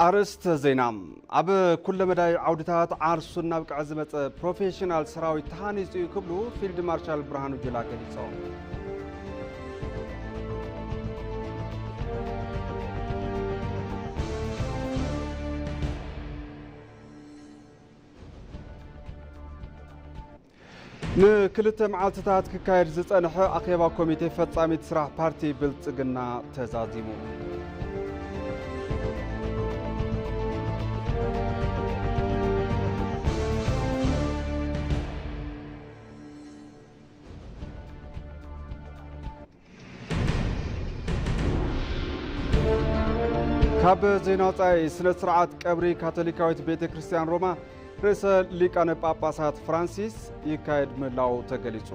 ኣርእስተ ዜና። ኣብ ኩለመዳይ ዓውድታት ዓርሱ እናብቅዐ ዝመጸ ፕሮፌሽናል ሰራዊት ተሃኒጹ እዩ ክብሉ ፊልድ ማርሻል ብርሃኑ ጁላ ገሊጾም። ንክልተ መዓልትታት ክካየድ ዝጸንሐ ኣኼባ ኮሚቴ ፈጻሚት ስራሕ ፓርቲ ብልጽግና ተዛዚሙ። ካብ ዜና ወጻኢ፣ ስነ ስርዓት ቀብሪ ካቶሊካዊት ቤተ ክርስቲያን ሮማ ርእሰ ሊቃነ ጳጳሳት ፍራንሲስ ይካየድ ምህላው ተገሊጹ።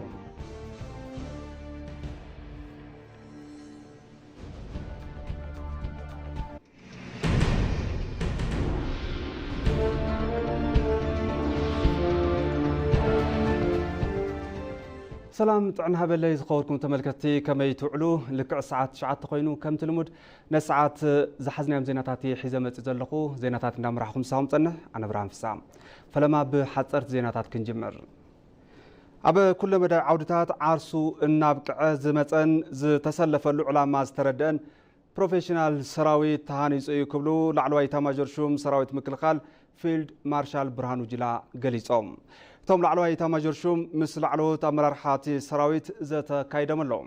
ሰላም ጥዕና ሃበለይ ዝኸበርኩም ተመልከትቲ፣ ከመይ ትውዕሉ? ልክዕ ሰዓት ትሽዓተ ኮይኑ ከምቲ ልሙድ ነሰዓት ዝሓዝናዮም ዜናታት እየ ሒዘ መፂእ ዘለኹ። ዜናታት እንዳመራሕኹም ሳኹም ጸንሕ ኣነ ብርሃን ፍሳ። ፈለማ ብሓፀርቲ ዜናታት ክንጅምር። ኣብ ኩለ መዳይ ዓውድታት ዓርሱ እናብቅዐ ዝመፀን ዝተሰለፈሉ ዕላማ ዝተረድአን ፕሮፌሽናል ሰራዊት ተሃኒጹ እዩ ክብሉ ላዕለዋይ ኢታማዦር ሹም ሰራዊት ምክልኻል ፊልድ ማርሻል ብርሃኑ ጁላ ገሊጾም። እቶም ላዕለዋይ ኢታማዦር ሹም ምስ ላዕለዎት ኣመራርሓ እቲ ሰራዊት ዘተ ኣካይዶም ኣለዉ።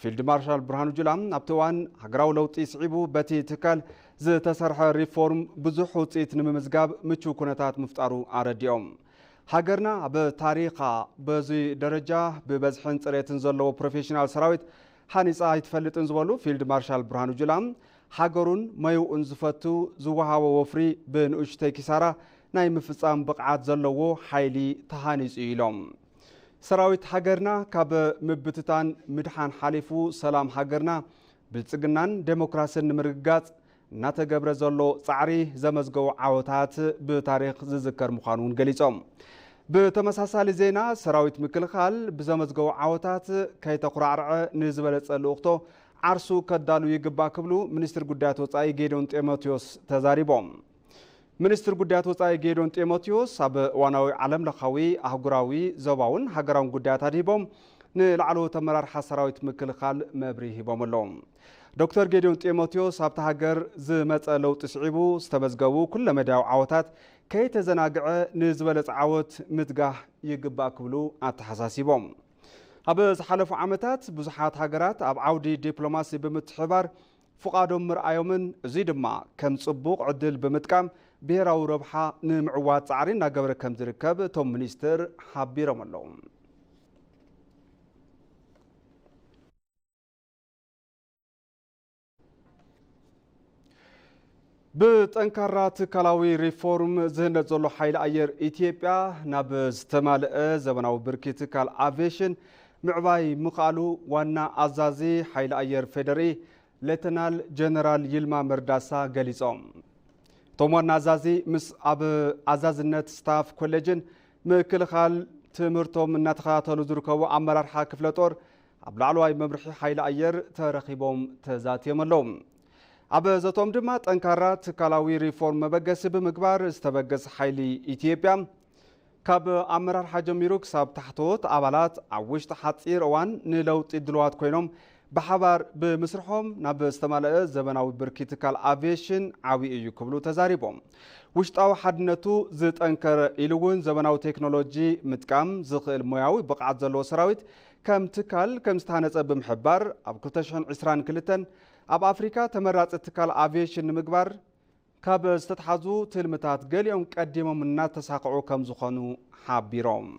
ፊልድ ማርሻል ብርሃኑ ጁላ ኣብቲ እዋን ሃገራዊ ለውጢ ስዒቡ በቲ ትካል ዝተሰርሐ ሪፎርም ብዙሕ ውጽኢት ንምምዝጋብ ምቹው ኩነታት ምፍጣሩ ኣረዲኦም። ሃገርና ኣብ ታሪኻ በዚ ደረጃ ብበዝሕን ጽሬትን ዘለዎ ፕሮፌሽናል ሰራዊት ሃኒጻ ኣይትፈልጥን ዝበሉ ፊልድ ማርሻል ብርሃኑ ጁላ፣ ሃገሩን መይውኡን ዝፈቱ ዝወሃቦ ወፍሪ ብንኡሽተይ ኪሳራ ናይ ምፍጻም ብቕዓት ዘለዎ ሓይሊ ተሃኒጹ እዩ ኢሎም። ሰራዊት ሃገርና ካብ ምብትታን ምድሓን ሓሊፉ ሰላም ሃገርና ብልጽግናን ዴሞክራስን ንምርግጋጽ እናተገብረ ዘሎ ጻዕሪ ዘመዝገቡ ዓወታት ብታሪኽ ዝዝከር ምዃኑ እውን ገሊጾም። ብተመሳሳሊ ዜና፣ ሰራዊት ምክልኻል ብዘመዝገቡ ዓወታት ከይተኹራዕርዐ ንዝበለጸ ልኡኽቶ ዓርሱ ከዳሉ ይግባእ ክብሉ ሚኒስትር ጉዳያት ወጻኢ ጌዲዮን ጢሞቴዎስ ተዛሪቦም። ሚኒስትር ጉዳያት ወጻኢ ጌዲዮን ጢሞቴዎስ ኣብ እዋናዊ ዓለም ለኻዊ፣ ኣህጉራዊ፣ ዞባውን ሃገራውን ጉዳያት ኣድሂቦም ንላዕለዎት ኣመራርሓ ሰራዊት ምክልኻል መብርሂ ሂቦም ኣለዉ። ዶክተር ጌዲዮን ጢሞቴዎስ ኣብታ ሃገር ዝመጸ ለውጢ ስዒቡ ዝተመዝገቡ ኩለመዳያዊ ዓወታት ከይተዘናግዐ ንዝበለጸ ዓወት ምትጋህ ይግባእ ክብሉ ኣተሓሳሲቦም። ኣብ ዝሓለፉ ዓመታት ብዙሓት ሃገራት ኣብ ዓውዲ ዲፕሎማሲ ብምትሕባር ፍቓዶም ምርኣዮምን እዚ ድማ ከም ጽቡቕ ዕድል ብምጥቃም ብሄራዊ ረብሓ ንምዕዋት ጻዕሪ እናገበረ ከም ዝርከብ እቶም ሚኒስትር ሓቢሮም ኣለዉ። ብጠንካራ ትካላዊ ሪፎርም ዝህነጽ ዘሎ ሓይሊ ኣየር ኢትዮጵያ ናብ ዝተማልአ ዘበናዊ ብርኪ ትካል ኣቪዬሽን ምዕባይ ምኽኣሉ ዋና ኣዛዚ ሓይሊ ኣየር ፌዴሪ ሌተናል ጀነራል ይልማ መርዳሳ ገሊጾም። እቶም ዋና ኣዛዚ ምስ ኣብ ኣዛዝነት ስታፍ ኮሌጅን ምክልኻል ትምህርቶም እናተኸታተሉ ዝርከቡ ኣመራርሓ ክፍለ ጦር ኣብ ላዕለዋይ መምርሒ ሓይሊ ኣየር ተረኺቦም ተዛትዮም ኣለዉ። ኣብ ዘቶም ድማ ጠንካራ ትካላዊ ሪፎርም መበገሲ ብምግባር ዝተበገሰ ሓይሊ ኢትዮጵያ ካብ ኣመራርሓ ጀሚሩ ክሳብ ታሕተዎት ኣባላት ኣብ ውሽጢ ሓፂር እዋን ንለውጢ ድልዋት ኮይኖም ብሓባር ብምስርሖም ናብ ዝተማለአ ዘበናዊ ብርኪ ትካል ኣቪዬሽን ዓብዪ እዩ ክብሉ ተዛሪቦም። ውሽጣዊ ሓድነቱ ዝጠንከረ ኢሉ እውን ዘበናዊ ቴክኖሎጂ ምጥቃም ዝኽእል ሞያዊ ብቕዓት ዘለዎ ሰራዊት ከም ትካል ከም ዝተሃነፀ ብምሕባር ኣብ ክልተ ሽሕን ዕስራን ክልተን ኣብ ኣፍሪካ ተመራፂ ትካል ኣቪዬሽን ንምግባር ካብ ዝተትሓዙ ትልምታት ገሊኦም ቀዲሞም እናተሳኽዑ ከም ዝኾኑ ሓቢሮም።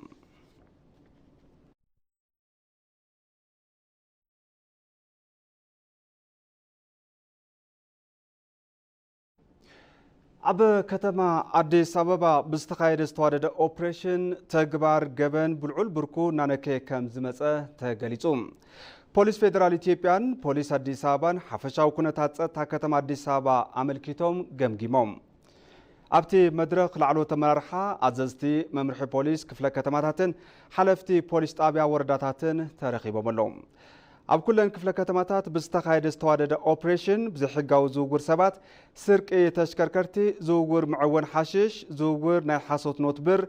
ኣብ ከተማ ኣዲስ ኣበባ ብዝተኻየደ ዝተዋደደ ኦፕሬሽን ተግባር ገበን ብልዑል ብርኩ እናነከየ ከም ዝመጸ ተገሊጹ። ፖሊስ ፌደራል ኢትዮጵያን ፖሊስ ኣዲስ ኣበባን ሓፈሻዊ ኩነታት ጸጥታ ከተማ ኣዲስ ኣበባ ኣመልኪቶም ገምጊሞም። ኣብቲ መድረኽ ላዕለዎት ኣመራርሓ፣ ኣዘዝቲ መምርሒ ፖሊስ ክፍለ ከተማታትን ሓለፍቲ ፖሊስ ጣብያ ወረዳታትን ተረኺቦም ኣለዉ። ኣብ ኩለን ክፍለ ከተማታት ብዝተኻየደ ዝተዋደደ ኦፕሬሽን ብዘይሕጋዊ ዝውውር ሰባት፣ ስርቂ ተሽከርከርቲ፣ ዝውውር መዐወን ሓሽሽ፣ ዝውውር ናይ ሓሶት ኖትብር፣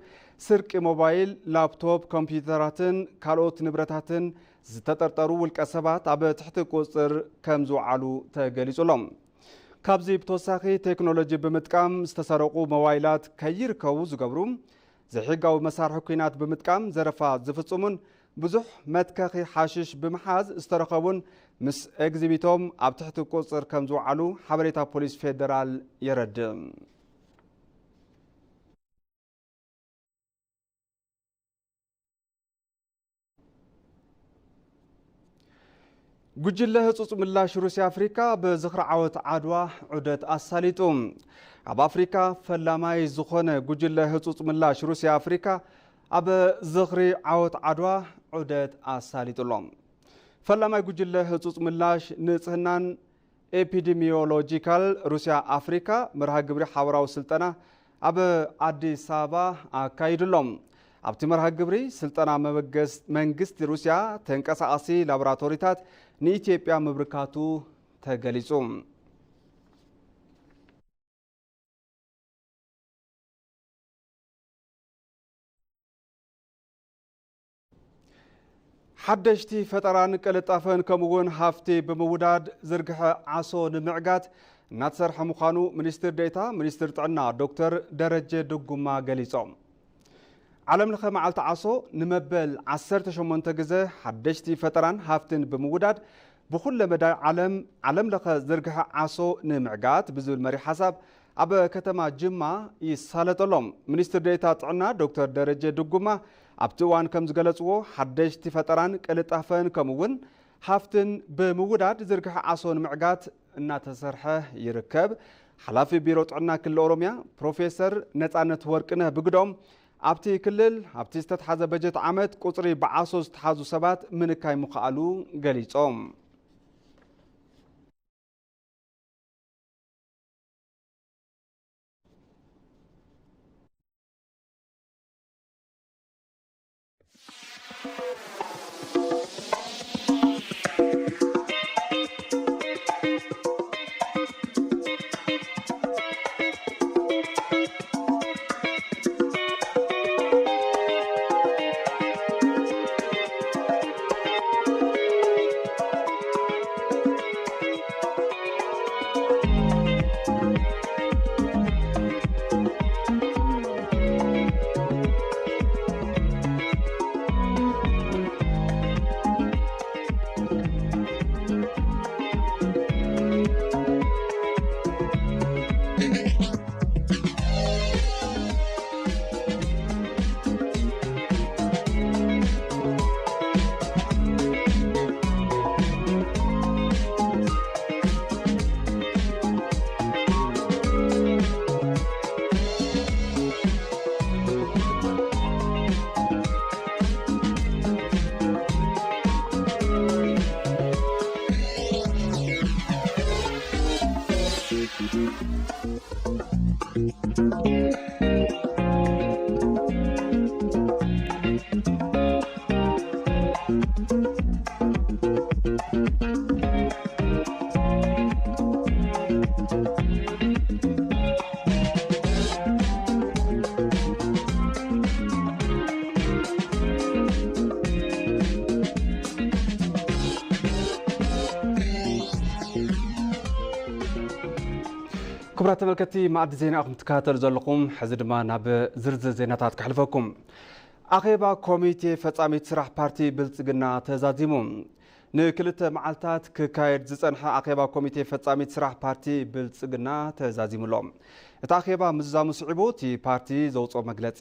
ስርቂ ሞባይል፣ ላፕቶፕ፣ ኮምፒውተራትን ካልኦት ንብረታትን ዝተጠርጠሩ ውልቀ ሰባት ኣብ ትሕቲ ቁፅፅር ከም ዝወዓሉ ተገሊጹ ኣሎ። ካብዚ ብተወሳኺ ቴክኖሎጂ ብምጥቃም ዝተሰረቑ ሞባይላት ከይርከቡ ዝገብሩ፣ ዘይሕጋዊ መሳርሒ ኲናት ብምጥቃም ዘረፋ ዝፍጽሙን ብዙሕ መትከኺ ሓሽሽ ብምሓዝ ዝተረኸቡን ምስ ኤግዚቢቶም ኣብ ትሕቲ ቁጽጽር ከም ዝወዓሉ ሓበሬታ ፖሊስ ፌደራል የረድእ። ጉጅለ ህጹጽ ምላሽ ሩስያ ኣፍሪካ ብዝኽሪ ዓወት ዓድዋ ዑደት ኣሳሊጡ። ኣብ ኣፍሪካ ፈላማይ ዝኾነ ጉጅለ ህጹጽ ምላሽ ሩስያ ኣፍሪካ ኣብ ዝኽሪ ዓወት ዓድዋ ዑደት ኣሳሊጡ ኣሎ። ፈላማይ ጉጅለ ህጹጽ ምላሽ ንጽህናን ኤፒዲሚዮሎጂካል ሩስያ ኣፍሪካ መርሃ ግብሪ ሓበራዊ ስልጠና ኣብ ኣዲስ ኣበባ ኣካይዱ ኣሎ። ኣብቲ መርሃ ግብሪ ስልጠና መበገስ መንግስቲ ሩስያ ተንቀሳቓሲ ላቦራቶሪታት ንኢትዮጵያ ምብርካቱ ተገሊጹ። ሓደሽቲ ፈጠራን ቅልጣፈን ከምኡ እውን ሃፍቲ ብምውዳድ ዝርግሐ ዓሶ ንምዕጋት እናተሰርሐ ምዃኑ ሚኒስትር ዴኤታ ሚኒስትር ጥዕና ዶክተር ደረጀ ድጉማ ገሊጾም። ዓለም ለኸ መዓልቲ ዓሶ ንመበል ዓሰርተ ሸሞንተ ግዘ ሓደሽቲ ፈጠራን ሃፍትን ብምውዳድ ብኹለ መዳይ ዓለም ዓለም ለኸ ዝርግሐ ዓሶ ንምዕጋት ብዝብል መሪሕ ሓሳብ ኣብ ከተማ ጅማ ይሳለጥ ኣሎ። ሚኒስትር ዴኤታ ጥዕና ዶክተር ደረጀ ድጉማ ኣብቲ እዋን ከም ዝገለጽዎ ሓደሽቲ ፈጠራን ቅልጣፈን ከምኡ እውን ሃፍትን ብምውዳድ ዝርግሐ ዓሶ ንምዕጋት እናተሰርሐ ይርከብ። ሓላፊ ቢሮ ጥዕና ክልል ኦሮሚያ ፕሮፌሰር ነጻነት ወርቅነህ ብግዶም ኣብቲ ክልል ኣብቲ ዝተትሓዘ በጀት ዓመት ቁጽሪ ብዓሶ ዝተሓዙ ሰባት ምንካይ ምኽኣሉ ገሊጾም። ክቡራት ተመልከትቲ፣ ማዕዲ ዜና ኢኹም ትከታተሉ ዘለኹም። ሕዚ ድማ ናብ ዝርዝር ዜናታት ከሕልፈኩም። ኣኼባ ኮሚቴ ፈጻሚት ስራሕ ፓርቲ ብልጽግና ተዛዚሙ። ንክልተ መዓልታት ክካየድ ዝጸንሐ ኣኼባ ኮሚቴ ፈጻሚት ስራሕ ፓርቲ ብልጽግና ተዛዚሙ ኣሎ። እቲ ኣኼባ ምዝዛሙ ስዒቡ እቲ ፓርቲ ዘውጽኦ መግለጺ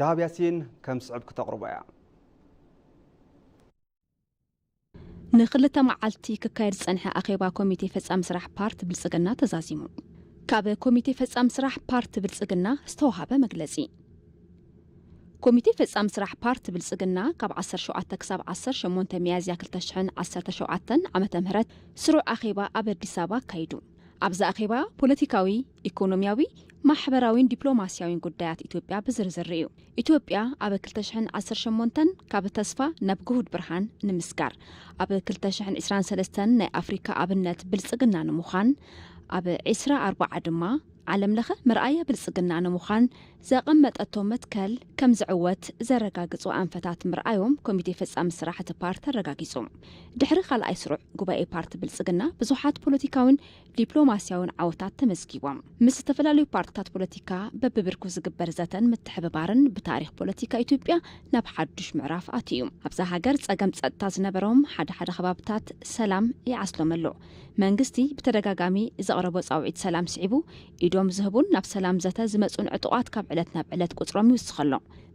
ዳሃብ ያሲን ከም ስዕብ ክተቕርቦ እያ። ንክልተ መዓልቲ ክካየድ ዝጸንሐ ኣኼባ ኮሚቴ ፈጻሚ ስራሕ ፓርቲ ብልጽግና ተዛዚሙ። ካብ ኮሚቴ ፈጻሚ ስራሕ ፓርቲ ብልጽግና ዝተዋሃበ መግለጺ። ኮሚቴ ፈጻሚ ስራሕ ፓርቲ ብልጽግና ካብ ዓሰርተ ሸውዓተ ክሳብ ዓሰርተ ሸሞንተ ሚያዝያ ክልተ ሽሕን ዓሰርተ ሸውዓተን ዓመተ ምህረት ስሩዕ ኣኼባ ኣብ ኣዲስ ኣበባ ኣካይዱ። ኣብዚ ኣኼባ ፖለቲካዊ፣ ኢኮኖሚያዊ፣ ማሕበራዊን ዲፕሎማሲያዊን ጉዳያት ኢትዮጵያ ብዝርዝር ርእዩ። ኢትዮጵያ ኣብ ክልተ ሽሕን ዓሰርተ ሸሞንተን ካብ ተስፋ ናብ ግሁድ ብርሃን ንምስጋር፣ ኣብ ክልተ ሽሕን ዕስራን ሰለስተን ናይ ኣፍሪካ ኣብነት ብልጽግና ንምዃን፣ ኣብ ዕስራ ኣርባዓ ድማ ዓለም ለኸ መርኣያ ብልጽግና ንምዃን ዘቐመጠቶ መትከል ከም ዝዕወት ዘረጋግጹ ኣንፈታት ምርኣዮም ኮሚቴ ፈጻሚ ስራሕ እቲ ፓርቲ ኣረጋጊጹ። ድሕሪ ካልኣይ ስሩዕ ጉባኤ ፓርቲ ብልጽግና ብዙሓት ፖለቲካዊን ዲፕሎማሲያውን ዓወታት ተመዝጊቦም። ምስ ዝተፈላለዩ ፓርትታት ፖለቲካ በብብርኩ ዝግበር ዘተን ምትሕብባርን ብታሪኽ ፖለቲካ ኢትዮጵያ ናብ ሓዱሽ ምዕራፍ ኣትዩ። ኣብዛ ሃገር ጸገም ጸጥታ ዝነበሮም ሓደ ሓደ ከባብታት ሰላም ይዓስሎም ኣሎ። መንግስቲ ብተደጋጋሚ ዘቕረቦ ጻውዒት ሰላም ስዒቡ ኢዶም ዝህቡን ናብ ሰላም ዘተ ዝመጹን ዕጡቓት ካብ ዕለት ናብ ዕለት ቁጽሮም ይውስኽ ኣሎ።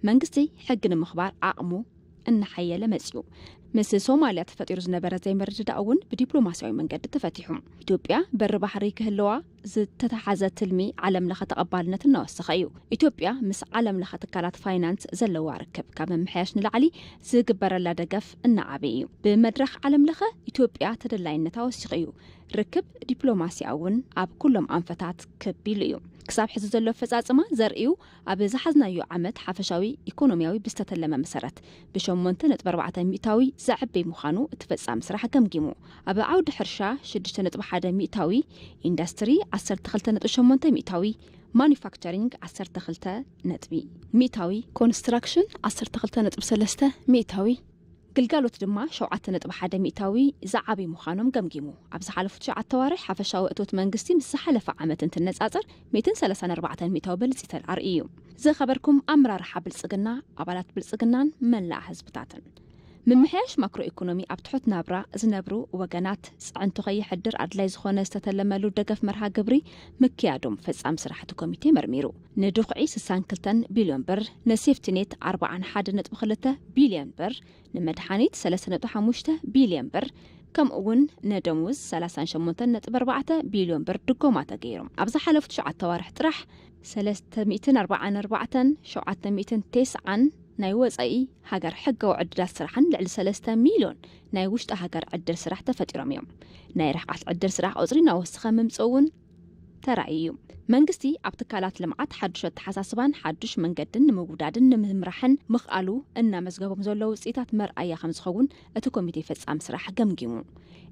መንግስቲ ሕጊ ንምኽባር ዓቕሙ እናሓየለ መጺኡ። ምስ ሶማልያ ተፈጢሩ ዝነበረ ዘይምርድዳእ እውን ብዲፕሎማሲያዊ መንገዲ ተፈቲሑ። ኢትዮጵያ በሪ ባሕሪ ክህልዋ ዝተተሓዘ ትልሚ ዓለም ለኸ ተቐባልነት እናወሰኸ እዩ። ኢትዮጵያ ምስ ዓለም ለኸ ትካላት ፋይናንስ ዘለዋ ርክብ ካብ ምምሕያሽ ንላዕሊ ዝግበረላ ደገፍ እናዓበየ እዩ። ብመድረኽ ዓለም ለኸ ኢትዮጵያ ተደላይነታ ወሲኹ እዩ። ርክብ ዲፕሎማሲያ እውን ኣብ ኩሎም ኣንፈታት ክብ ኢሉ እዩ። ክሳብ ሕዚ ዘሎ ኣፈጻጽማ ዘርእዩ ኣብ ዝሓዝናዮ ዓመት ሓፈሻዊ ኢኮኖሚያዊ ብዝተተለመ መሰረት ብሸሞንተ ነጥቢ ኣርባዕተ ሚእታዊ ዘዕበይ ምዃኑ እቲ ፈጻሚ ስራሕ ገምጊሙ። ኣብ ዓውዲ ሕርሻ ሽዱሽተ ነጥቢ ሓደ ሚእታዊ፣ ኢንዱስትሪ ዓሰርተ ክልተ ነጥቢ ሸሞንተ ሚእታዊ፣ ማኑፋክቸሪንግ ዓሰርተ ክልተ ነጥቢ ሚእታዊ፣ ኮንስትራክሽን ዓሰርተ ክልተ ነጥቢ ሰለስተ ሚእታዊ፣ ግልጋሎት ድማ ሸውዓተ ነጥቢ ሓደ ሚእታዊ ዝዓቢ ምዃኖም ገምጊሙ። ኣብ ዝሓለፉ ትሽዓተ ኣዋርሕ ሓፈሻዊ እቶት መንግስቲ ምስ ዝሓለፈ ዓመት እንትነጻጸር ሚእትን ሰላሳን ኣርባዕተን ሚእታዊ በልጺ ተል ኣርእዩ እዩ። ዝኸበርኩም ኣመራርሓ ብልጽግና፣ ኣባላት ብልጽግናን መላእ ህዝብታትን። ምምሕያሽ ማክሮ ኢኮኖሚ ኣብ ትሑት ናብራ ዝነብሩ ወገናት ጽዕንቶ ከይሕድር ኣድላይ ዝኾነ ዝተተለመሉ ደገፍ መርሃ ግብሪ ምክያዶም ፈጻሚ ስራሕቲ ኮሚቴ መርሚሩ። ንድኹዒ ስሳን ክልተን ቢልዮን ብር፣ ንሴፍቲኔት ኣርባዓን ሓደ ነጥቢ ክልተ ቢልዮን ብር፣ ንመድሓኒት ሰለስተ ነጥቢ ሓሙሽተ ቢልዮን ብር፣ ከምኡ እውን ንደሞዝ ሰላሳን ሸሞንተን ነጥቢ ኣርባዕተ ቢልዮን ብር ድጎማ ተገይሮም። ኣብ ዝሓለፉ ትሽዓተ ኣዋርሕ ጥራሕ ሰለስተ ሚእትን ኣርባዓን ኣርባዕተን ሸውዓተ ሚእትን ተስዓን ናይ ወጻኢ ሃገር ሕጋዊ ዕድላት ስራሕን ልዕሊ ሰለስተ ሚልዮን ናይ ውሽጢ ሃገር ዕድል ስራሕ ተፈጢሮም እዮም። ናይ ርሕቀት ዕድል ስራሕ ቁጽሪ እናወሰኸ ምምጽኡ እውን ተራእዩ እዩ። መንግስቲ ኣብ ትካላት ልምዓት ሓዱሽ ኣተሓሳስባን ሓዱሽ መንገድን ንምውዳድን ንምምራሕን ምኽኣሉ እናመዝገቦም ዘለዉ ውፅኢታት መርኣያ ከም ዝኸውን እቲ ኮሚቴ ፈጻሚ ስራሕ ገምጊሙ።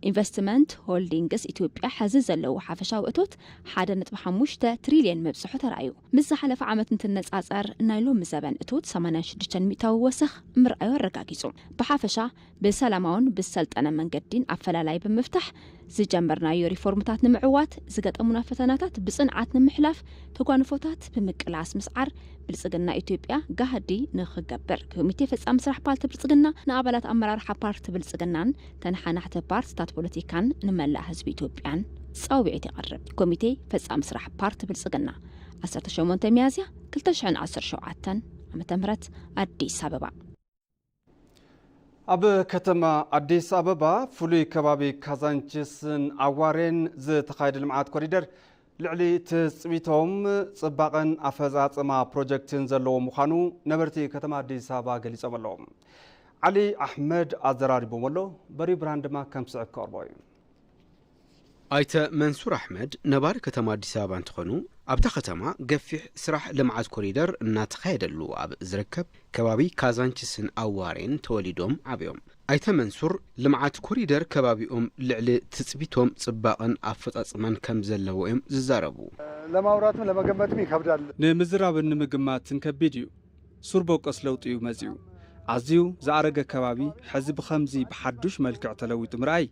ኢንቨስትመንት ሆልዲንግስ ኢትዮጵያ ሕዚ ዘለዎ ሓፈሻዊ እቶት ሓደ ነጥቢ ሓሙሽተ ትሪልየን ምብፅሑ ተራእዩ። ምስ ዝሓለፈ ዓመት እንትነጻጸር ናይ ሎሚ ዘበን እቶት ሰማንያን ሽዱሽተን ሚእታዊ ወሰኽ ምርኣዩ ኣረጋጊጹ። ብሓፈሻ ብሰላማውን ብዝሰልጠነ መንገዲን ኣፈላላይ ብምፍታሕ ዝጀመርናዮ ሪፎርምታት ንምዕዋት ዝገጠሙና ፈተናታት ብጽንዓት ንምሕላፍ ተጓንፎታት ብምቅላስ ምስዓር ብልጽግና ኢትዮጵያ ጋህዲ ንኽገብር ኮሚቴ ፈጻሚ ስራሕ ፓርቲ ብልጽግና ንኣባላት ኣመራርሓ ፓርቲ ብልጽግናን ተነሓናሕቲ ፓርትታት ፖለቲካን ንመላእ ህዝቢ ኢትዮጵያን ጻውዒት የቕርብ። ኮሚቴ ፈጻሚ ስራሕ ፓርቲ ብልጽግና ዓሰርተ ሸሞንተ ሚያዝያ ክልተ ሽሕን ዓሰርተ ሸውዓተን ዓመተ ምህረት ኣዲስ ኣበባ። ኣብ ከተማ ኣዲስ ኣበባ ፍሉይ ከባቢ ካዛንችስን ኣዋሬን ዝተኻየደ ልምዓት ኮሪደር ልዕሊ ትጽቢቶም ጽባቐን ኣፈጻጽማ ፕሮጀክትን ዘለዎ ምዃኑ ነበርቲ ከተማ ኣዲስ ኣበባ ገሊጾም ኣለዉ። ዓሊ ኣሕመድ ኣዘራሪቦም ኣሎ፣ በሪሁ ብርሃን ድማ ከም ስዕብ ከቕርቦ እዩ። ኣይተ መንሱር ኣሕመድ ነባሪ ከተማ ኣዲስ ኣበባ እንትኾኑ፣ ኣብታ ከተማ ገፊሕ ስራሕ ልምዓት ኮሪደር እናተኻየደሉ ኣብ ዝርከብ ከባቢ ካዛንችስን ኣዋሬን ተወሊዶም ዓብዮም። ኣይተ መንሱር ልምዓት ኮሪደር ከባቢኦም ልዕሊ ትጽቢቶም ጽባቐን ኣፈጻጽማን ከም ዘለዎ እዮም ዝዛረቡ። ለማውራትም ለመገመትም ይከብዳል። ንምዝራብን ንምግማትን ከቢድ እዩ። ሱር በቆስ ለውጢ እዩ መጺኡ። ኣዝዩ ዝኣረገ ከባቢ ሕዚ ብኸምዚ ብሓዱሽ መልክዕ ተለዊጡ ምርኣይ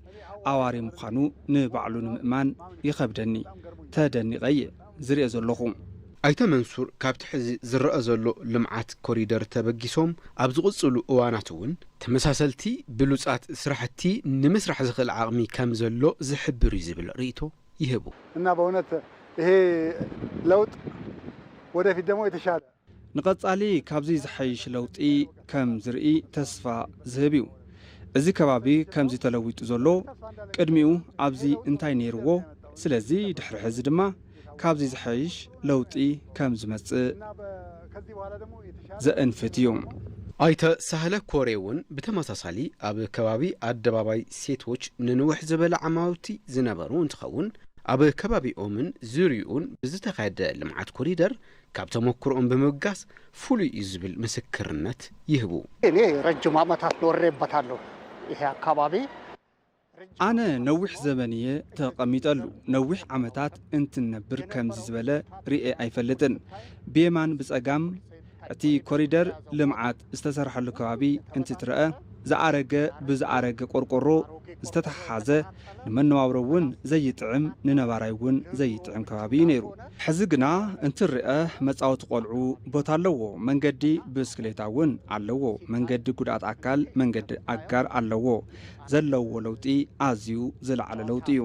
ኣዋሪ ምዃኑ ንባዕሉ ንምእማን ይኸብደኒ። ተደኒቐ እየ ዝሪኦ ዘለኹ። ኣይተ መንሱር ካብቲ ሕዚ ዝረአ ዘሎ ልምዓት ኮሪደር ተበጊሶም ኣብ ዝቕጽሉ እዋናት እውን ተመሳሰልቲ ብሉጻት ስራሕቲ ንምስራሕ ዝኽእል ዓቕሚ ከም ዘሎ ዝሕብር እዩ ዝብል ርእይቶ ይህቡ። እና በእውነት ይሄ ለውጥ ወደፊት ደግሞ የተሻለ ንቐጻሊ ካብዚ ዝሓይሽ ለውጢ ከም ዝርኢ ተስፋ ዝህብ እዩ። እዚ ከባቢ ከምዚ ተለዊጡ ዘሎ ቅድሚኡ ኣብዚ እንታይ ነይርዎ? ስለዚ ድሕሪ ሕዚ ድማ ካብዚ ዝሓይሽ ለውጢ ከም ዝመጽእ ዘእንፍት እዩ። ኣይተ ሳህለ ኮሬ እውን ብተመሳሳሊ ኣብ ከባቢ ኣደባባይ ሴቶች ንንውሕ ዝበለ ዓማውቲ ዝነበሩ እንትኸውን፣ ኣብ ከባቢኦምን ዙርይኡን ብዝተኻየደ ልምዓት ኮሪደር ካብ ተመክሮኦም ብምብጋስ ፍሉይ እዩ ዝብል ምስክርነት ይህቡ። እኔ ረጅም ዓመታት ኖሬበታለሁ። ይሄ አካባቢ ኣነ ነዊሕ ዘበን እየ ተቐሚጠሉ። ነዊሕ ዓመታት እንትንነብር ከምዚ ዝበለ ርእየ ኣይፈልጥን። ብየማን ብጸጋም እቲ ኮሪደር ልምዓት ዝተሰርሐሉ ከባቢ እንትትረአ ዝኣረገ ብዝኣረገ ቆርቆሮ ዝተተሓሓዘ ንመነባብሮ እውን ዘይጥዕም ንነባራይ እውን ዘይጥዕም ከባቢ እዩ ነይሩ። ሕዚ ግና እንትርአ መጻወቲ ቆልዑ ቦታ ኣለዎ፣ መንገዲ ብስክሌታ እውን ኣለዎ፣ መንገዲ ጉድኣት ኣካል መንገዲ ኣጋር ኣለዎ። ዘለዎ ለውጢ ኣዝዩ ዝለዓለ ለውጢ እዩ።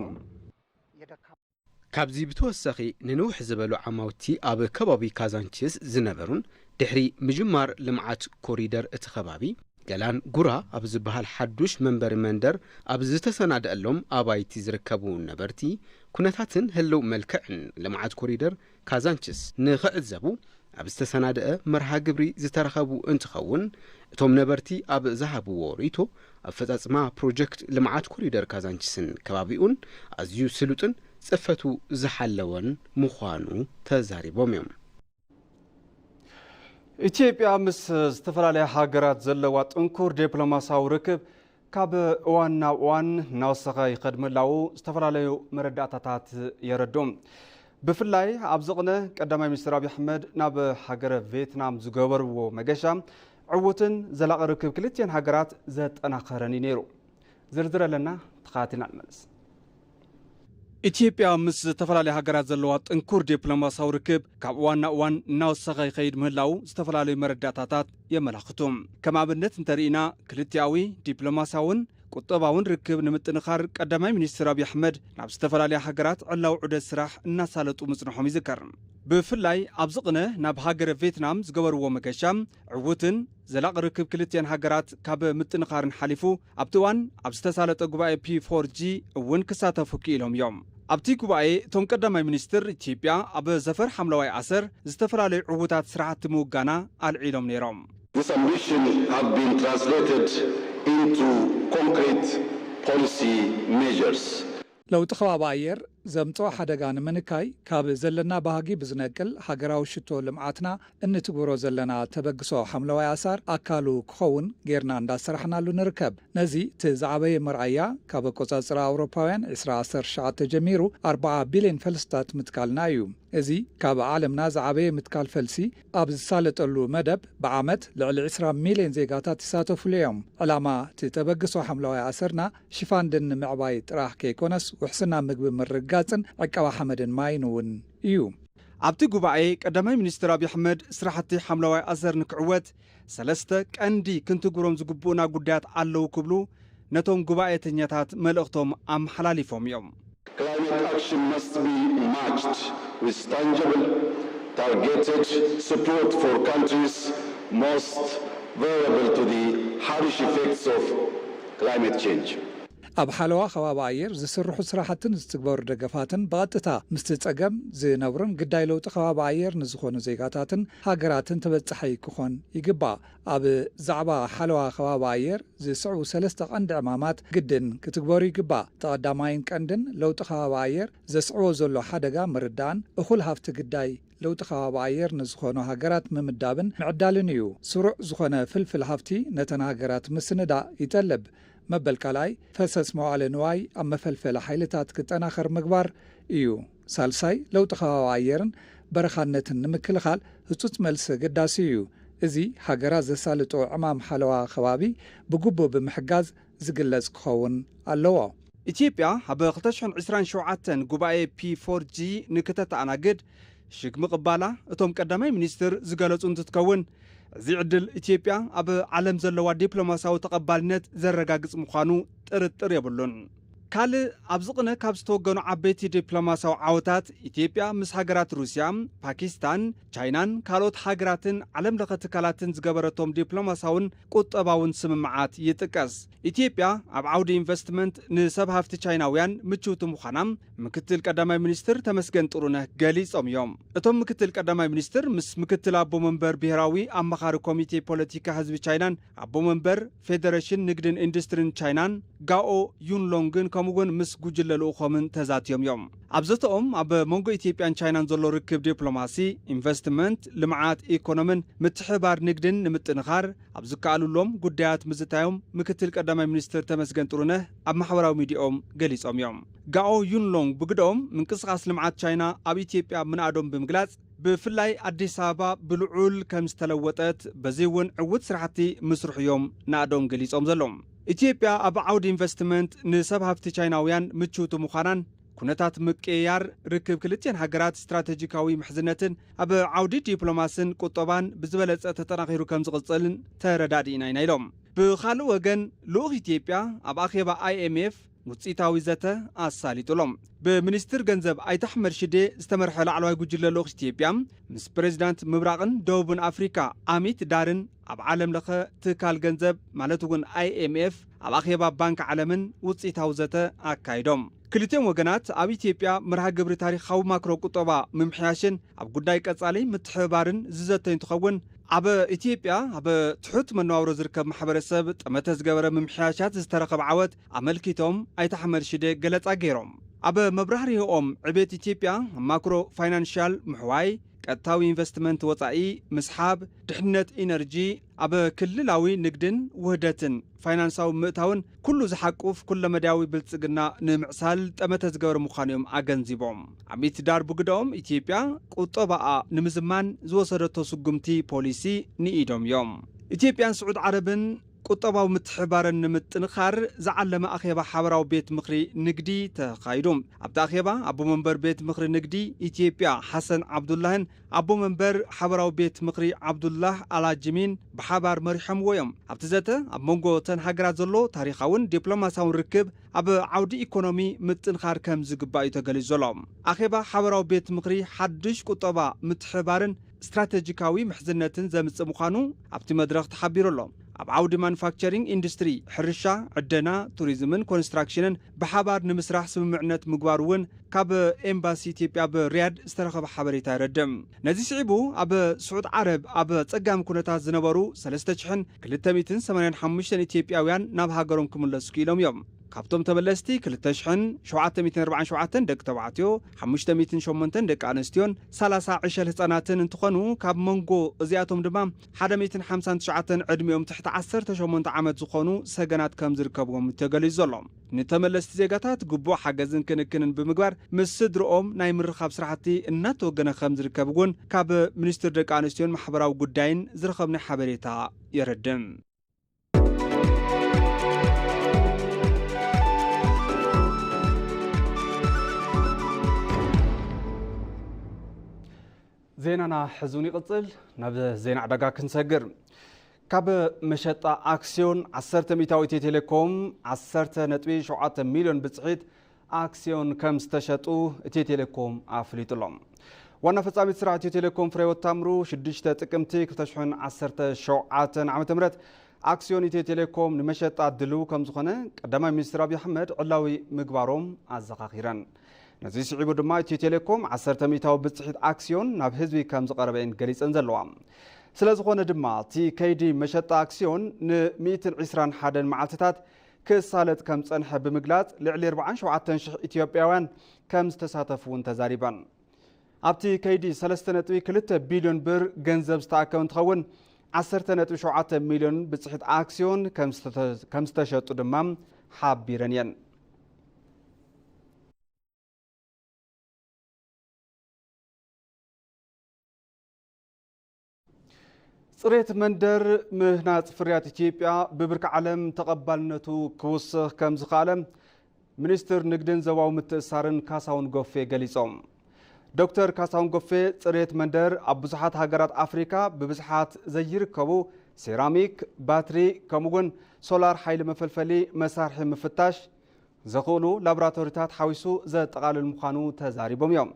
ካብዚ ብተወሳኺ ንንውሕ ዝበሉ ዓማውቲ ኣብ ከባቢ ካዛንቺስ ዝነበሩን ድሕሪ ምጅማር ልምዓት ኮሪደር እቲ ከባቢ ገላን ጉራ ኣብ ዝበሃል ሓዱሽ መንበሪ መንደር ኣብ ዝተሰናደአሎም ኣባይቲ ዝርከቡ ነበርቲ ኩነታትን ህልው መልክዕን ልምዓት ኮሪደር ካዛንችስ ንኽዕዘቡ ኣብ ዝተሰናደአ መርሃ ግብሪ ዝተረኸቡ እንትኸውን እቶም ነበርቲ ኣብ ዝሃብዎ ርእይቶ ኣፈፃፅማ ፕሮጀክት ልምዓት ኮሪደር ካዛንችስን ከባቢኡን ኣዝዩ ስሉጥን ፅፈቱ ዝሓለወን ምዃኑ ተዛሪቦም እዮም። ኢትዮጵያ ምስ ዝተፈላለያ ሃገራት ዘለዋ ጥንኩር ዲፕሎማሲያዊ ርክብ ካብ እዋን ናብ እዋን እናወሰኸ ይኸድ ምህላዉ ዝተፈላለዩ መረዳእታታት የረድኡ። ብፍላይ ኣብዚ ቅነ ቀዳማይ ሚኒስትር ኣብዪ ኣሕመድ ናብ ሃገረ ቬትናም ዝገበርዎ መገሻ ዕዉትን ዘላቒ ርክብ ክልቲኤን ሃገራት ዘጠናኸረን እዩ ነይሩ። ዝርዝር ኣለና፣ ተኸታቲልና ንመለስ። ኢትዮጵያ ምስ ዝተፈላለያ ሃገራት ዘለዋ ጥንኩር ዲፕሎማሲያዊ ርክብ ካብ እዋን ናብ እዋን እናወሰኸ ይኸይድ ምህላዉ ዝተፈላለዩ መረዳእታታት የመላኽቱ። ከም ኣብነት እንተርኢና ክልቲኣዊ ዲፕሎማሲያውን ቁጠባውን ርክብ ንምጥንኻር ቀዳማይ ሚኒስትር ኣብዪ ኣሕመድ ናብ ዝተፈላለያ ሃገራት ዕላዊ ዑደት ስራሕ እናሳለጡ ምጽንሖም ይዝከር። ብፍላይ ኣብዚ ቅነ ናብ ሃገረ ቬትናም ዝገበርዎ መገሻ ዕዉትን ዘላቒ ርክብ ክልቲኤን ሃገራት ካብ ምጥንኻርን ሓሊፉ ኣብቲ እዋን ኣብ ዝተሳለጠ ጉባኤ ፒ ፎር ጂ እውን ክሳተፉ ክኢሎም እዮም። ኣብቲ ጉባኤ እቶም ቀዳማይ ሚኒስትር ኢትዮጵያ ኣብ ዘፈር ሓምለዋይ ኣሰር ዝተፈላለዩ ዕዉታት ስራሕቲ ምውጋና ኣልዒሎም ነይሮም። This ambition have been translated into concrete policy measures. ለውጢ ከባቢ ኣየር ዘምፅኦ ሓደጋ ንምንካይ ካብ ዘለና ባህጊ ብዝነቅል ሃገራዊ ሽቶ ልምዓትና እንትግብሮ ዘለና ተበግሶ ሓምለዋይ ኣሳር ኣካሉ ክኸውን ጌርና እንዳሰራሕናሉ ንርከብ። ነዚ እቲ ዝዓበየ መርኣያ ካብ ኣቆፃፅራ ኣውሮፓውያን ዕስራ ዓሰርተ ትሽዓተ ጀሚሩ ኣርባዓ ቢልዮን ፈልስታት ምትካልና እዩ። እዚ ካብ ዓለምና ዝዓበየ ምትካል ፈልሲ ኣብ ዝሳለጠሉ መደብ ብዓመት ልዕሊ ዕስራ ሚልዮን ዜጋታት ይሳተፉሉ እዮም። ዕላማ እቲ ተበግሶ ሓምለዋይ ኣሰርና ሽፋን ደን ንምዕባይ ጥራሕ ከይኮነስ ውሕስና ምግቢ ምርግጋፅን ዕቀባ ሓመድን ማይን እውን እዩ። ኣብቲ ጉባኤ ቀዳማይ ሚኒስትር ኣብዪ ኣሕመድ ስራሕቲ ሓምለዋይ ኣሰር ንክዕወት ሰለስተ ቀንዲ ክንትግብሮም ዝግብኡና ጉዳያት ኣለዉ ክብሉ ነቶም ጉባኤተኛታት መልእኽቶም ኣመሓላሊፎም እዮም። Climate action must be matched with tangible, targeted support for countries most vulnerable to the harsh effects of climate change. ኣብ ሓለዋ ከባቢ ኣየር ዝስርሑ ስራሕትን ዝትግበሩ ደገፋትን ብቐጥታ ምስቲ ጸገም ዝነብሩን ግዳይ ለውጢ ከባቢ ኣየር ንዝኾኑ ዜጋታትን ሃገራትን ተበጻሒ ክኾን ይግባእ። ኣብ ዛዕባ ሓለዋ ከባቢ ኣየር ዝስዕቡ ሰለስተ ቀንዲ ዕማማት ግድን ክትግበሩ ይግባእ። እቲ ቀዳማይን ቀንድን ለውጢ ከባቢ ኣየር ዘስዕቦ ዘሎ ሓደጋ ምርዳእን እኹል ሃፍቲ ግዳይ ለውጢ ከባቢ ኣየር ንዝኾኑ ሃገራት ምምዳብን ምዕዳልን እዩ። ስሩዕ ዝኾነ ፍልፍል ሃፍቲ ነተን ሃገራት ምስንዳእ ይጠልብ። መበል ካልኣይ ፈሰስ መዋዕለ ንዋይ ኣብ መፈልፈሊ ሓይልታት ክጠናኸር ምግባር እዩ። ሳልሳይ ለውጢ ከባቢ ኣየርን በረኻነትን ንምክልኻል ህጹጽ መልሲ ኣገዳሲ እዩ። እዚ ሃገራት ዘሳልጦ ዕማም ሓለዋ ከባቢ ብግቡእ ብምሕጋዝ ዝግለጽ ክኸውን ኣለዎ። ኢትዮጵያ ኣብ ክልተ ሽሕን ዕስራን ሸውዓተን ጉባኤ ፒ ፎር ጂ ንክተተኣናግድ ሽግ ምቕባላ እቶም ቀዳማይ ሚኒስትር ዝገለጹ እንትትከውን፣ እዚ ዕድል ኢትዮጵያ ኣብ ዓለም ዘለዋ ዲፕሎማሲያዊ ተቐባልነት ዘረጋግጽ ምዃኑ ጥርጥር የብሉን። ካልእ ኣብዚ ቅነ ካብ ዝተወገኑ ዓበይቲ ዲፕሎማሲያዊ ዓወታት ኢትዮጵያ ምስ ሃገራት ሩስያ፣ ፓኪስታን፣ ቻይናን ካልኦት ሃገራትን ዓለም ለኸ ትካላትን ዝገበረቶም ዲፕሎማሲያውን ቁጠባውን ስምምዓት ይጥቀስ። ኢትዮጵያ ኣብ ዓውዲ ኢንቨስትመንት ንሰብ ሃፍቲ ቻይናውያን ምችውቲ ምዃና ምክትል ቀዳማይ ሚኒስትር ተመስገን ጥሩነህ ገሊጾም እዮም። እቶም ምክትል ቀዳማይ ሚኒስትር ምስ ምክትል ኣቦ መንበር ብሄራዊ ኣማኻሪ ኮሚቴ ፖለቲካ ህዝቢ ቻይናን ኣቦ መንበር ፌዴሬሽን ንግድን ኢንዱስትሪን ቻይናን ጋኦ ዩንሎንግን ከምኡ እውን ምስ ጉጅለ ልኡኾምን ተዛትዮም እዮም። ኣብ ዘተኦም ኣብ መንጎ ኢትዮጵያን ቻይናን ዘሎ ርክብ ዲፕሎማሲ፣ ኢንቨስትመንት፣ ልምዓት፣ ኢኮኖምን ምትሕብባር ንግድን ንምጥንኻር ኣብ ዝከኣሉሎም ጉዳያት ምዝታዮም ምክትል ቀዳማይ ሚኒስትር ተመስገን ጥሩነህ ኣብ ማሕበራዊ ሚዲያኦም ገሊጾም እዮም። ጋኦ ዩንሎንግ ብግደኦም ምንቅስቓስ ልምዓት ቻይና ኣብ ኢትዮጵያ ምንኣዶም ብምግላጽ፣ ብፍላይ ኣዲስ ኣበባ ብልዑል ከም ዝተለወጠት፣ በዚ እውን ዕዉት ስራሕቲ ምስርሑ እዮም ናእዶም ገሊጾም ዘለዉ። ኢትዮጵያ ኣብ ዓውዲ ኢንቨስትመንት ንሰብ ሃፍቲ ቻይናውያን ምችውቲ ምዃናን፣ ኩነታት ምቅይያር ርክብ ክልቲአን ሃገራት ስትራተጂካዊ ምሕዝነትን ኣብ ዓውዲ ዲፕሎማስን ቁጠባን ብዝበለጸ ተጠናኺሩ ከም ዝቕጽልን ተረዳዲእና ኢና ኢሎም። ብኻልእ ወገን፣ ልኡኽ ኢትዮጵያ ኣብ ኣኼባ ኣይ ኤም ኤፍ ውፅኢታዊ ዘተ ኣሳሊጡሎም። ብሚኒስትር ገንዘብ ኣይተ ኣሕመድ ሽዴ ዝተመርሐ ላዕለዋይ ጉጅለ ልኡኽ ኢትዮጵያ ምስ ፕሬዚዳንት ምብራቕን ደቡብን ኣፍሪካ ኣሚት ዳርን ኣብ ዓለም ለኸ ትካል ገንዘብ ማለት እውን ኣይ ኤም ኤፍ ኣብ ኣኼባ ባንክ ዓለምን ውፅኢታዊ ዘተ ኣካይዶም። ክልቲኦም ወገናት ኣብ ኢትዮጵያ መርሃ ግብሪ ታሪኻዊ ማክሮ ቁጠባ ምምሕያሽን ኣብ ጉዳይ ቀጻሊ ምትሕብባርን ዝዘተዩ እንትኸውን፣ ኣብ ኢትዮጵያ ኣብ ትሑት መነባብሮ ዝርከብ ማሕበረሰብ ጠመተ ዝገበረ ምምሕያሻት ዝተረኸበ ዓወት ኣመልኪቶም ኣይተ ኣሕመድ ሽዴ ገለጻ ገይሮም። ኣብ መብራህርሂኦም ዕቤት ኢትዮጵያ ኣብ ማክሮ ፋይናንሻል ምሕዋይ፣ ቀጥታዊ ኢንቨስትመንት ወጻኢ ምስሓብ፣ ድሕነት ኢነርጂ፣ ኣብ ክልላዊ ንግድን ውህደትን ፋይናንሳዊ ምእታውን ኩሉ ዝሓቁፍ ኩለመዳያዊ ብልጽግና ንምዕሳል ጠመተ ዝገበረ ምዃኑ እዮም ኣገንዚቦም። ኣሚት ዳር ብግደኦም ኢትዮጵያ ቁጠባኣ ንምዝማን ዝወሰደቶ ስጉምቲ ፖሊሲ ንኢዶም እዮም። ኢትዮጵያን ስዑድ ዓረብን ቁጠባዊ ምትሕብባረን ንምጥንኻር ዝዓለመ ኣኼባ ሓበራዊ ቤት ምኽሪ ንግዲ ተኻይዱ። ኣብቲ ኣኼባ ኣቦ መንበር ቤት ምኽሪ ንግዲ ኢትዮጵያ ሓሰን ዓብዱላህን ኣቦ መንበር ሓበራዊ ቤት ምኽሪ ዓብዱላህ ኣላጅሚን ብሓባር መሪሖምዎ እዮም። ኣብቲ ዘተ ኣብ መንጎ እተን ሃገራት ዘሎ ታሪኻውን ዲፕሎማሲያውን ርክብ ኣብ ዓውዲ ኢኮኖሚ ምጥንኻር ከም ዝግባእ እዩ ተገሊጹ ዘሎ። ኣኼባ ሓበራዊ ቤት ምኽሪ ሓድሽ ቁጠባ ምትሕብባርን ስትራተጂካዊ ምሕዝነትን ዘምጽእ ምዃኑ ኣብቲ መድረኽ ተሓቢሩ ኣሎ። ኣብ ዓውዲ ማኑፋክቸሪንግ ኢንዱስትሪ፣ ሕርሻ፣ ዕደና፣ ቱሪዝምን ኮንስትራክሽንን ብሓባር ንምስራሕ ስምምዕነት ምግባሩ እውን ካብ ኤምባሲ ኢትዮጵያ ኣብ ሪያድ ዝተረኸበ ሓበሬታ የረድእ። ነዚ ስዒቡ ኣብ ስዑድ ዓረብ ኣብ ጸጋሚ ኩነታት ዝነበሩ ሰለስተ ሽሕን ክልተ ሚእትን ሰማንያን ሓሙሽተን ኢትዮጵያውያን ናብ ሃገሮም ክምለሱ ክኢሎም እዮም። ካብቶም ተመለስቲ ክልተ ሽሕን ሸውዓተ ሚእትን ኣርባዓን ሸውዓተን ደቂ ተባዕትዮ፣ ሓሙሽተ ሚእትን ሸሞንተን ደቂ ኣንስትዮን ሰላሳ ዕሸል ህጻናትን እንትኾኑ፣ ካብ መንጎ እዚኣቶም ድማ ሓደ ሚእትን ሓምሳን ትሽዓተን ዕድሚኦም ትሕቲ ዓሰርተ ሸሞንተ ዓመት ዝኾኑ ሰገናት ከም ዝርከብዎም ተገሊጹ ዘሎ። ንተመለስቲ ዜጋታት ግቡእ ሓገዝን ክንክንን ብምግባር ምስ ስድርኦም ናይ ምርኻብ ስራሕቲ እናተወገነ ከም ዝርከብ እውን ካብ ሚኒስትር ደቂ ኣንስትዮን ማሕበራዊ ጉዳይን ዝረኸብናዮ ሓበሬታ የረድእ። ዜናና ሕዚ እውን ይቕጽል። ናብ ዜና ዕዳጋ ክንሰግር። ካብ መሸጣ ኣክስዮን ዓሰርተ ሚእታዊት ኢትዮ ቴሌኮም ዓሰርተ ነጥቢ ሸውዓተ ሚልዮን ብጽሒት ኣክስዮን ከም ዝተሸጡ ኢትዮ ቴሌኮም ኣፍሊጡ ኣሎ። ዋና ፈጻሚት ስራሕ ኢትዮ ቴሌኮም ፍሬህይወት ታምሩ ሽዱሽተ ጥቅምቲ ክልተ ሽሕን ዓሰርተ ሸውዓተን ዓመተ ምህረት ኣክስዮን ኢትዮ ቴሌኮም ንመሸጣ ድልው ከም ዝኾነ ቀዳማይ ሚኒስትር ኣብይ ኣሕመድ ዕላዊ ምግባሮም ኣዘኻኺረን። ነዚ ስዒቡ ድማ ኢትዮ ቴሌኮም ዓሰርተ ሚእታዊ ብጽሒት ኣክስዮን ናብ ህዝቢ ከም ዝቐረበ እየን ገሊጸን ዘለዋ። ስለ ዝኾነ ድማ እቲ ከይዲ መሸጣ ኣክስዮን ን ሚእትን ዕስራን ሓደን መዓልትታት ክሳለጥ ከም ዝጸንሐ ብምግላጽ፣ ልዕሊ ኣርባዓን ሸውዓተን ሽሕ ኢትዮጵያውያን ከም ዝተሳተፉ እውን ተዛሪበን። ኣብቲ ከይዲ ሰለስተ ነጥቢ ክልተ ቢልዮን ብር ገንዘብ ዝተኣከበ እንትኸውን፣ ዓሰርተ ነጥቢ ሸውዓተ ሚልዮን ብጽሒት ኣክስዮን ከም ዝተተ-፣ ከም ዝተሸጡ ድማ ሓቢረን እየን። ጽሬት መንደር ምህናጽ ፍርያት ኢትዮጵያ ብብርኪ ዓለም ተቐባልነቱ ክውስኽ ከም ዝኸኣለ ሚኒስትር ንግድን ዞባዊ ምትእስሳርን ካሳሁን ጎፌ ገሊጾም። ዶክተር ካሳሁን ጎፌ፣ ጽሬት መንደር ኣብ ብዙሓት ሃገራት ኣፍሪካ ብብዝሓት ዘይርከቡ ሴራሚክ፣ ባትሪ፣ ከምኡ'ውን ሶላር ሓይሊ መፈልፈሊ መሳርሒ ምፍታሽ ዘኽእሉ ላቦራቶሪታት ሓዊሱ ዘጠቓልል ምዃኑ ተዛሪቦም እዮም።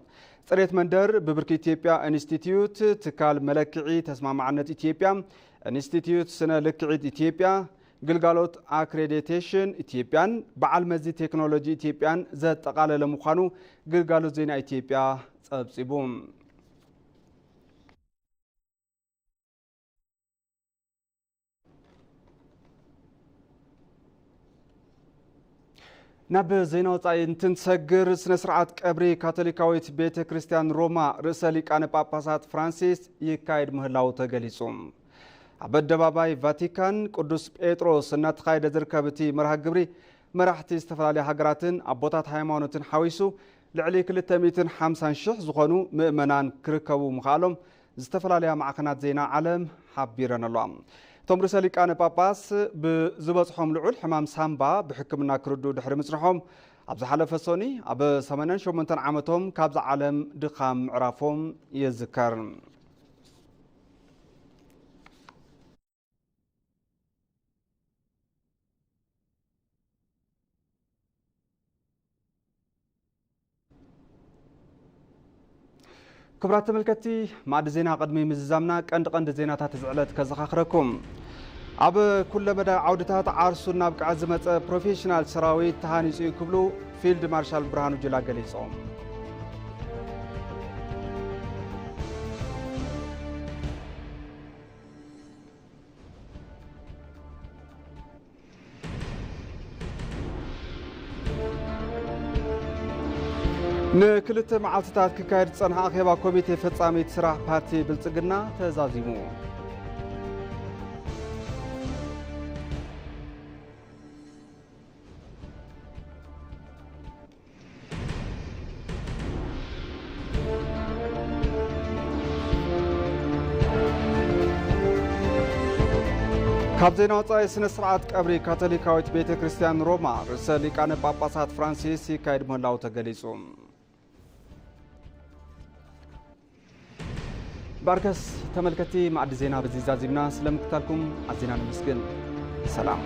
ጽሬት መንደር ብብርኪ ኢትዮጵያ ኢንስቲትዩት፣ ትካል መለክዒ ተስማማዕነት ኢትዮጵያ፣ ኢንስቲትዩት ስነ ልክዒት ኢትዮጵያ፣ ግልጋሎት ኣክሬዲቴሽን ኢትዮጵያን በዓል መዚ ቴክኖሎጂ ኢትዮጵያን ዘጠቓለለ ምዃኑ ግልጋሎት ዜና ኢትዮጵያ ጸብጺቡ። ናብ ዜና ወጻኢ እንትንሰግር፣ ስነ ስርዓት ቀብሪ ካቶሊካዊት ቤተ ክርስቲያን ሮማ ርእሰ ሊቃነ ጳጳሳት ፍራንሲስ ይካየድ ምህላው ተገሊጹ። ኣብ ኣደባባይ ቫቲካን ቅዱስ ጴጥሮስ እናተኻየደ ዝርከብ እቲ መርሃ ግብሪ፣ መራሕቲ ዝተፈላለያ ሃገራትን ኣቦታት ሃይማኖትን ሓዊሱ ልዕሊ ክልተ ሚእትን ሓምሳን ሽሕ ዝኾኑ ምእመናን ክርከቡ ምኽኣሎም ዝተፈላለያ ማዕኸናት ዜና ዓለም ሓቢረን ኣለዋ። እቶም ርእሰ ሊቃነ ጳጳስ ብዝበጽሖም ልዑል ሕማም ሳምባ ብሕክምና ክርድኡ ድሕሪ ምጽንሖም፣ ኣብ ዝሓለፈ ሰኑይ ኣብ ሰማንያን ሸሞንተን ዓመቶም ካብዛ ዓለም ድኻም ምዕራፎም ይዝከር። ክቡራት ተመልከትቲ፣ ማዕዲ ዜና ቅድሚ ምዝዛምና ቀንዲ ቀንዲ ዜናታት እዚ ዕለት ከዘኻኽረኩም። ኣብ ኩለ መዳይ ዓውድታት ዓርሱ እናብቅዐ ዝመጸ ፕሮፌሽናል ሰራዊት ተሃኒጹ እዩ ክብሉ ፊልድ ማርሻል ብርሃኑ ጁላ ገሊጾም። ንክልተ መዓልትታት ክካየድ ዝጸንሐ ኣኼባ ኮሚቴ ፈጻሚት ስራሕ ፓርቲ ብልጽግና ተዛዚሙ። ካብ ዜና ወጻኢ፣ ስነ ስርዓት ቀብሪ ካቶሊካዊት ቤተ ክርስቲያን ሮማ ርእሰ ሊቃነ ጳጳሳት ፍራንሲስ ይካየድ ምህላው ተገሊጹ። ባርከስ ተመልከቲ፣ ማዕዲ ዜና በዚ ዛዚምና፣ ስለምክታልኩም ኣዚና ነመስግን። ሰላም።